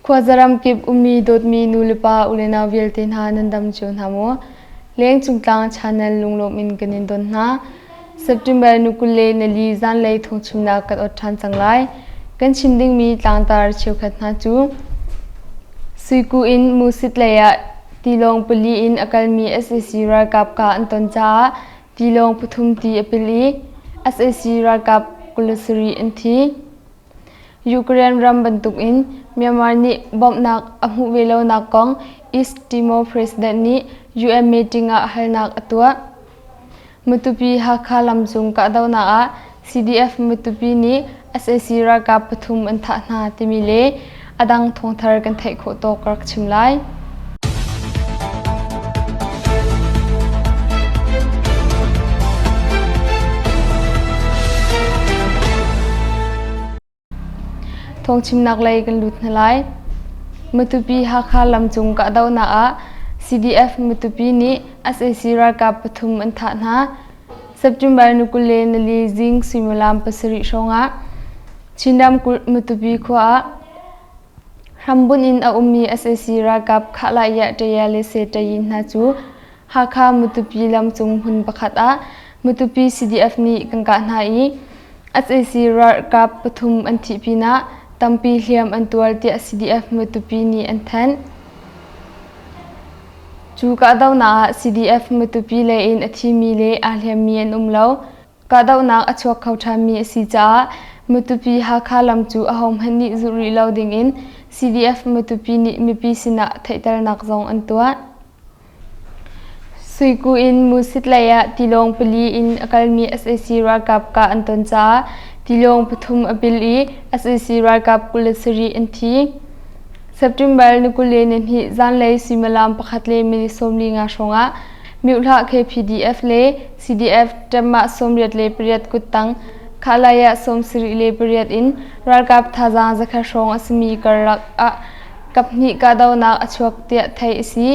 Khuazaram kip ummi dawtmi nulepa ulenau vialte hna nan dam cio hna maw? Lengcung tlang channel lunglawm in kan in don hna. September ni 24 zanlei thawngchimnak kan ot ṭhan cang lai. Kan chim dingmi tlangtar cheukhat hna cu Suiku in Musit lei ah tilawng pali in a kalmi sac ralkap kah an ton caah tilawng pathum ti a pil i sac ralkap 27 an thi. Ukraine ram bantukin Myanmar nih bawmhnak a hmuh ve lonak kong East Timor President nih UN meeting ah halnak a tuah. Matupi Hakha lamcung kahdohnak ah CDF Matupi nih sac ralkap pathum an thah hna timi le a dang thawngthar kan theih khawh tawk ka rak chim lai. Thawngchimnak lei kan lut hna lai. Matupi Hakha lamcung kahdohnak ah CDF Matupi nih sac ralkap pathum an thah hna. September ni 24 zing suimilam 7 hrawngah Chin ramkulh Matupi khua ah hrambunh in a ummi sac ralkap Khahlah Taya le Setayin hna cu Hakha Matupi lamcung hmun pakhat ah Matupi CDF nih kan kah hna i sac ralkap pathum an thih pinah tampi hliam an tuar tiah CDF Matupi nih an thanh. Cu kahdohnak ah CDF Matupi lei in a thimi le aa hliammi an um lo. Kahdohnak a chuak kho ṭhanmi a si caah Matupi Hakha lam cu ahohmanh nih zulh rih lo dingin CDF Matupi nih mipi sinah theihternak zong an tuah. Suiku in Musit lei ah tilawng pali in a kalmi sac ralkap kah an ton caah tilawng pathum a pil i sac ralkap 27 an thi. September ni 22 zanlei suimilam pakhat le minute 45 hrawngah Myohlah KPDF le CDF ṭemmah 88 kuttang Khahlai ah 78 in ralkap thazaang zakhat hrawng a simi karlak ah kaphnih kahdohnak a chuak tiah theih a si.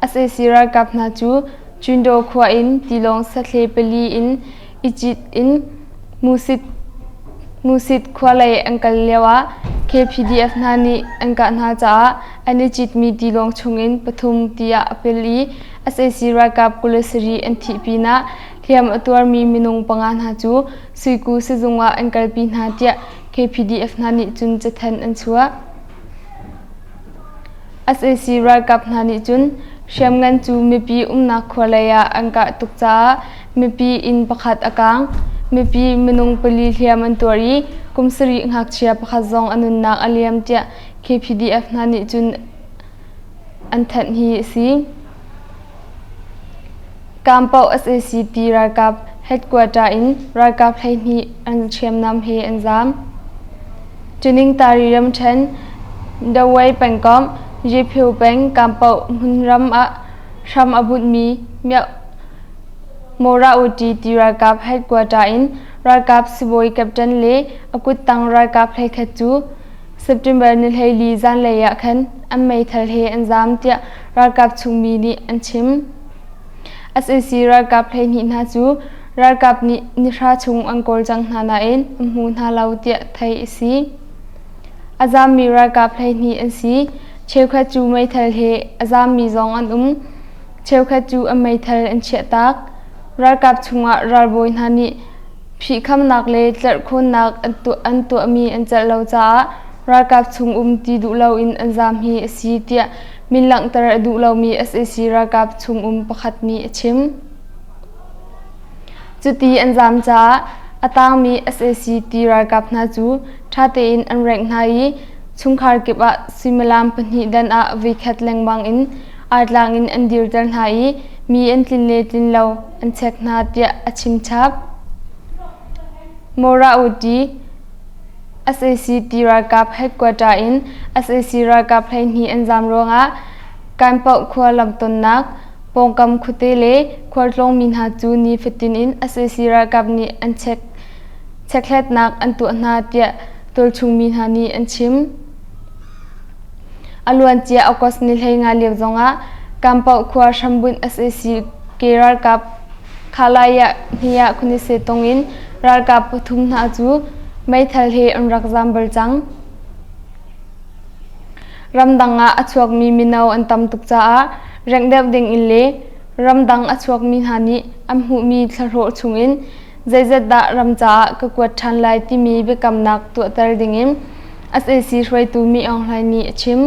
Sac ralkap hna cu Cundaw khua in tilawng sathle pali in i cit in Musit, Musit khua lei an kal lioah KPDF hna nih an kah hna caah an i citmi tilawng chungin pathum tiah a pil i sac ralkap 27 an thih pinah hliam a tuarmi minung panga hna cu Suiku sizung ah an kalpi hna tiah KPDF hna nih cun cathanh an chuah. Sac ralkap hna nih cun hriamngan cu mipi umnak khua lei ah an kah tuk caah mipi inn pakhat a kaang. Mipi minung pali hliam an tuar i kum sarih ngakchia pakhat zong a nunnak a liam tiah KPDF hna nih cun an thanh hi a si. Kampauh sac ti ralkap headquarter in ralkap 12 an hriamnam he an zaam. Tuningtari ramṭhen Dawei pengkomh Yephu peng Kampauh hmunram ah hram a bunhmi Mawrauti ti ralkap headquarter in ralkap sibawi captain le a kuttang ralkap 11 cu September ni 14 zanlei ah khan an meithal he an zaam tiah ralkap chungmi nih an chim. Sac ralkap 12 hna cu ralkap nih nihra chung an kawl cang hna nain an hmu hna lo tiah theih a si. A zaammi ralkap 12 an si. Cheukhat cu meithal he a zaammi zong an um. Cheukhat cu an meithal an chiahtak. Ralkap chungah ralbawi hna nih phihkhamnak le tlerhkhawnnak an tuahmi an celh lo caah ralkap chung um ti duh loin an zaam hi a si tiah min langhter a duh lomi sac ralkap chung um pakhat nih a chim. Cuti an zaam caah a tangmi sac ti ralkap hna cu ṭha tein an rengh hna i chungkhar kip ah suimilam pahnih dan ah voikhat lengmang in artlang in an dirter hna i mi an tlin le tlin lo an check hna tiah a chim chap. Mawrauti sac ti ralkap headquarter in sac ralkap 12 an zaam ruangah Kanpaoh khua lamtonnak pawngkam khuate le khualtlawngmi hna cu nifatin in sac ralkap nih an check chekhlatnak an tuah hna tiah tualchungmi hna nih an chim. A luancia August ni 15 lio zongah Kanpaoh khua hrambunh sac ke ralkap Khalaya hniah Khunise tong in ralkap pathum hna cu meithal he an rak zaam bal cang. Ramdang ah a chuakmi mino an tam tuk caah rengh deuh ding in le ramdang a chuakmi hna nih an hmuhmi thlahlawh chungin zeizat dah ram caah ka kuat ṭhan lai timi biakamnak tuahter dingin sac hruaitu Mi Aung Hlaing nih a chim.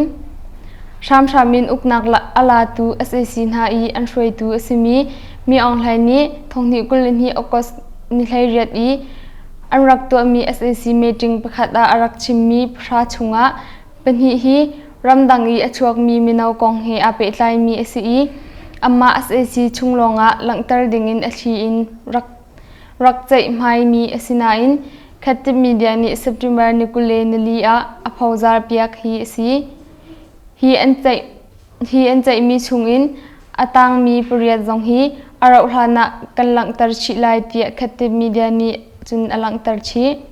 Hramhram in uknak a latu sac hna i an hruaitu a simi Mi Aung Hlaing nih thonghnih 22 August ni 18 i an rak tuahmi sac meeting pakhat ah a rak chimmi pahra chungah pahnih hi ramdang i a chuakmi mino kong he aa pehtlaimi a si i amah sac chung lawngah langhter dingin a thli in rak rak ceihmaimi a si nain Khattip media nih September ni 24 ah a phozar piak hi a si. Hi an ceih hi an ceihmi chungin a tangmi pariat zong hi a rauh hlan ah kan langhter chih lai tiah Khattip media nih cun a langhter chih.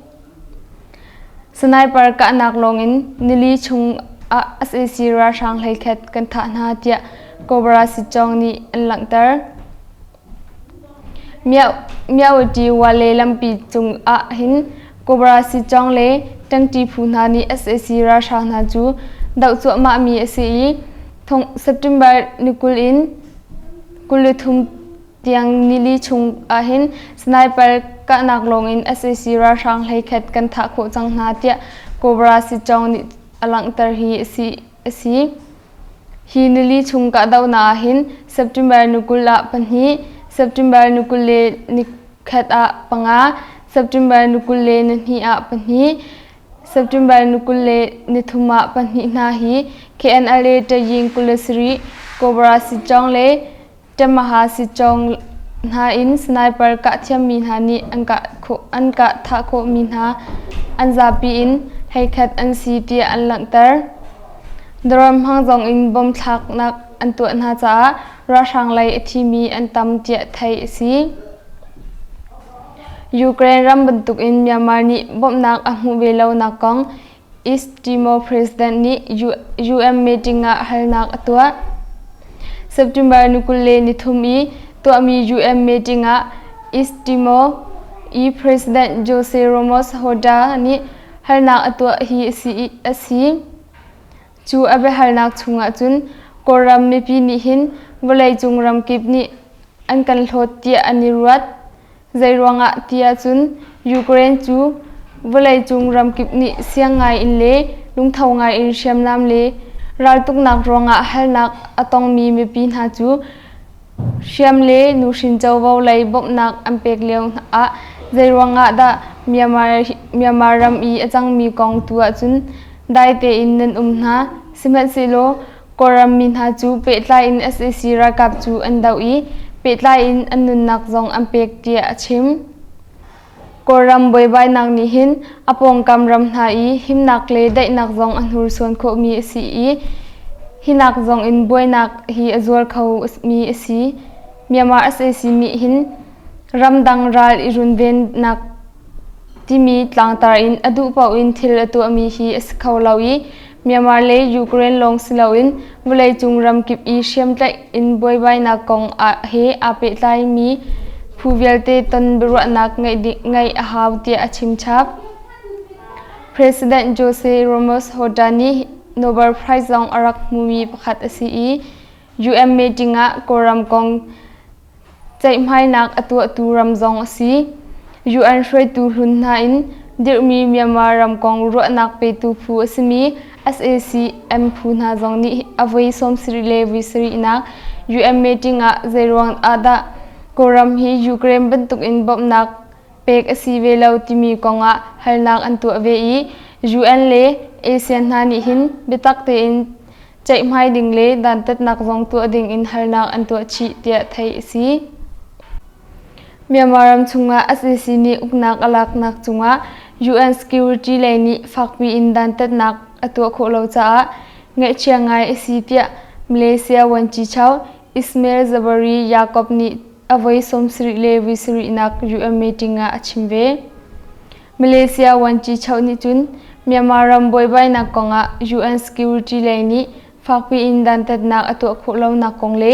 Sniper kahnak lawngin nili chung ah sac ralhrang hleikhat kan thah hna tiah Cobra Sitcawng nih an langhter. Myawaddy Wale lampi cung ah hin Cobra Sitcawng le ṭangṭi phu hna nih sac ralhrang hna cu doh cuahmahmi a si i September ni 20 in 23 tiang nili chung ahhin sniper kahnak lawngin sac ralhrang hleikhat kan thah khawh cang hna tiah Cobra Sitcawng nih a langhter hi a si. Hi nili chung kahdohnak ahhin September ni 20 ah pahnih, September ni 21 ah panga, September ni 22 ah pahnih, September ni 23 ah pahnih hna hi KNLA Tayin 27 Cobra Sitcawng le Tamaha sitcawng hna in sniper kah thiammi hna nih an kah thah khawhmi hna an zapi in hleikhat an si tiah an langhter. Drone hmang zong in bom thlaknak an tuah hna caah ralhrang lei a thimi an tam tiah theih a si. Ukraine ram bantukin Myanmar nih bawmhnak a hmuh ve lonak kong East Timor President nih UN meeting ah halnak a tuah. September ni 23 i tuahmi UN meeting ah East Timor i President Jose Ramos Horta nih halnak a tuah hi a si. Cu a biahalnak chungah cun Kawlram mipi nih hin vawleicung ramkip nih an kan hlawt tiah an i ruat. Zeiruangah ti ahcun Ukraine cu vawleicung ramkip nih siang ngai in le lungtho ngai in hriamnam le raltuknak ruangah halnak a tongmi mipi hna cu hriam le nuhrin covo lei bawmhnak an pek lio ah zeiruangah dah Myanmar ram i a cangmi kong tu ahcun dai tein nan um hna. Sihmanhsehlaw Kawlram mi hna cu pehtlai in sac ralkap cu an doh i pehtlai in an nunnak zong an pek tiah a chim. Kawlram buaibainak nih hin a pawngkam ram hna i himnak le daihnak zong a hnursuan khawhmi a si i hinak zong in buainak hi a zual khomi a si. Myanmar sac nih hin ramdang ral i runvennak timi tlangtar in a duh paoh in thil a tuahmi hi a si kho lo i Myanmar le Ukraine lawng si loin vawleicung ramkip i hriamtlaih in buaibainak kong he aa pehtlaimi phu vialte ton biaruahnak ngeih a hau tiah a chim chap. President Jose Ramos Horta nih Nobel Prize zong a rak hmumi pakhat a si i UN meeting ah Kawlram kong Ceihmainak a tuahtu ram zong a si. UN hruaitu hlun hna in dirhmi Myanmar ram kong ruahnak petu phu a simi SACM phu hna zong nih a voi 70 le voi sarihnak UN meeting ah zeiruang ah dah Kawlram hi Ukraine bantukin bawmhnak pek a si ve lo timi kong ah halnak an tuah ve i UN le ASEAN hna nih hin biatak tein ceihmai ding le dantatnak zong tuah ding in halnak an tuah chih tiah theih a si. Myanmar ram chungah sac nih uknak a laknak cungah UN security lei nih fakpi in dantatnak a tuah khawh lo caah ngaihchia ngai a si tiah Malaysia Vuancicho Ismail Zabari Yaakob nih a voi 70 le voi sarihnak UN meeting ah a chim ve. Malaysia Vuancicho nih cun Myanmar ram buaibainak kongah UN security lei nih fakpi in dantatnak a tuah khawh lonak kong le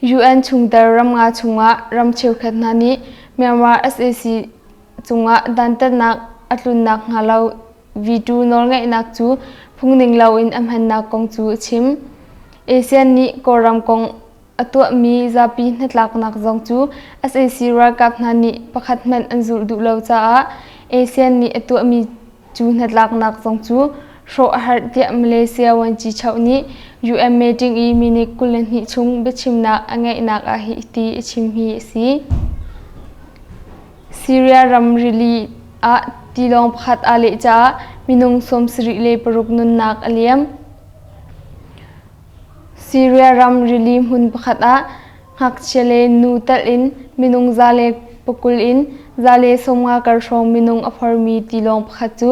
UN chungtel ram nga chungah ram cheukhat hna nih Myanmar sac cungah dantatnak a tlunnak hnga lo veto nawlngeihnak cu phungning loin a hmannak kong cu a chim. ASEAN nih Kawlram kong a tuahmi zapi hnatlaknak zong cu sac ralkap hna nih pakhat hmanh an zulh duh lo caah ASEAN nih a tuahmi cu hnatlaknak zong cu hrawh a harh tiah Malaysia Vuancichoh nih UN meeting i minute 22 chung biachimnak a ngeihnak ah hiti a chim hi a si. Syria ram rili ah tilawng pakhat aa leh caah minung 76 nunnak a liam. Syria ram rili hmun pakhat ah ngakchia le nu telh in minung 120 in 150 kar hrawng minung a phormi tilawng pakhat cu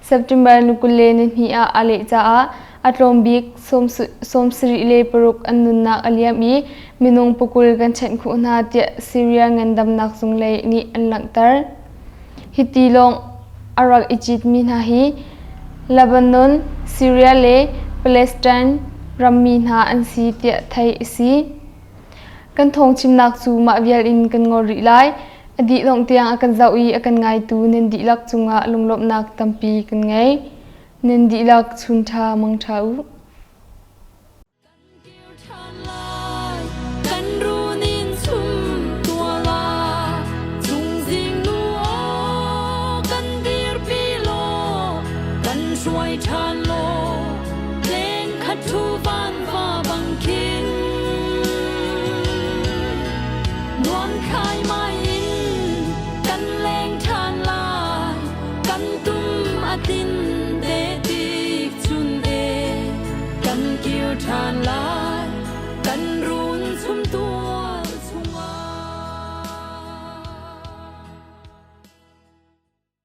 September ni 22 ah aa leh caah a tlawm bik 76 an nunnak a liam i minung 20 kan chanh khawh hna tiah Syria ngandamnak zung lei nih an langhter. Hi tilawng a rak i citmi hna hi Lebanon, Syria le Palestine rammi hna an si tiah theih a si. Kan thawngchimnak cu mah vial in kan ngol rih lai. A dih dongh tiang a kan zoh i a kan ngaitu nan dihlak cungah lunglawmhnak tampi kan ngei. Nan dihlak chun ṭha mang ṭha u.